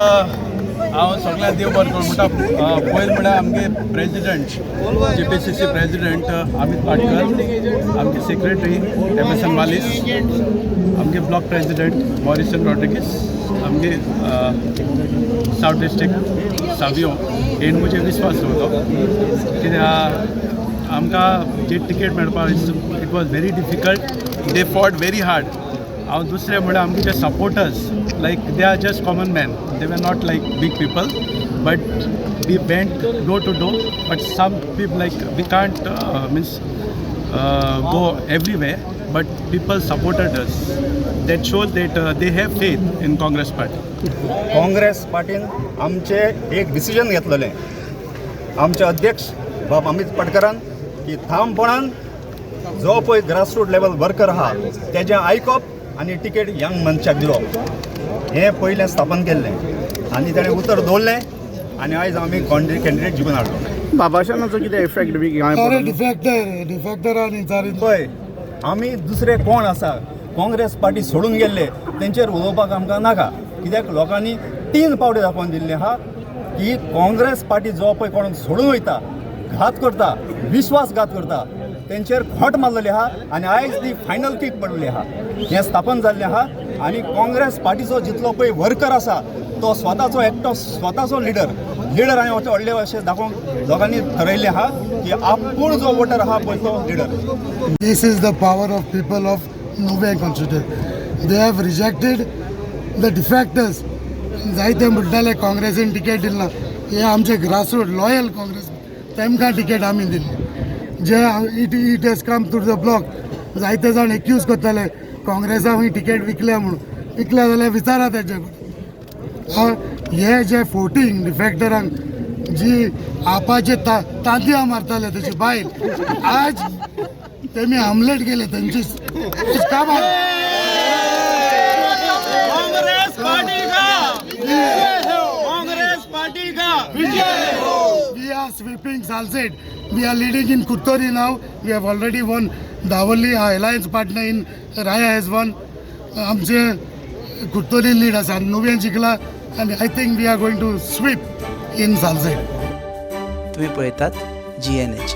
हांव सगळ्यांक देव बरें करूं म्हणटा. पयलीं म्हळ्यार आमगे प्रेजिडंट, जीपीसीसी प्रेजिडंट अमित पाटकर, आमगे सेक्रेटरी एमएसएन मालीस, आमगे ब्लॉक प्रेजिडंट मॉरिसन रॉड्रिगीस, आमगे सावथ डिस्ट्रिक्ट सावियो हेण म्हजेर विस्वास दवरलो, कित्याक आमकां जी टिकेट मेळपाक it was very difficult. They fought very hard. हांव दुसरें म्हळ्यार आमचे जे supporters, like they are just common man, they were not like big people, but we went door to door, but some people, like we can't means go everywhere, but people supported us. That shows that they have faith in Congress Party. Congress पार्टीन आमचे एक decision घेतलेलें, आमचे अध्यक्ष बाब अमित पाटकरान, की ठामपणान जो पळय grassroot level worker आहा तेजें आयकप आनी टिकेट यंग मनशाक दिवप, हें पयलें स्थापन केल्लें आनी ताणें उतर दवरलें आनी आयज आमी कॅन्डिडेट जिखून हाडलो. बाबाशानाचो कितें इफेक्ट बी काय अरे पडलो? डिफेक्टर, डिफेक्टरान विचारीत. पळय, आमी दुसरे कोण आसा काँग्रेस पार्टी सोडून गेल्ले तेंचेर उलोवपाक आमकां नाका, कित्याक लोकांनी तीन पावटी दाखोवन दिल्ले आहा की काँग्रेस पार्टी जो पळय कोण सोडून वयता, घात करता, विश्वासघात करता, तेंचेर खोंट मारलेली आहा आनी आयज ती फायनल कीक पडलेली आहा. हें स्थापन जाल्लें आहा आनी काँग्रेस पार्टीचो जितलो पळय वर्कर आसा तो स्वताचो एकटो स्वताचो लिडर लिडर आनी व्हडले अशें दाखोवंक लोकांनी ठरयल्लें आहा की आपूण जो वोटर आहा पळय तो leader. This is the power of people of Nuvem constituency. They have rejected the defectors. जायते म्हणटाले काँग्रेसीन तिकेट दिली ना. हे आमचे ग्रासरूट लॉयल काँग्रेस, तेमकां तिकेट आमी दिल्ली. जे it has come through the block. जायते जाण एक्यूज करताले काँग्रेसाक ही तिकेट विकल्या म्हणून. विकल्या जाल्यार विचारा तेजे कडेन. हे जे फोटींग डिफेक्टरांक जी आपाचे तांतयां मारताले तेची बायल, आज तेमी आमलेट केले तेंची काबार. काँग्रेस पार्टी का, काँग्रेस पार्टी का. We are sweeping Salcete. We are leading in Curtorim now. We have already won Davorlim. Our alliance partner in Raya has won. आमचे कुर्तोरी लीड आसा, नुवें जिखला आनी I think we are going to sweep in Salcete. तुम्ही पळयतात GNH.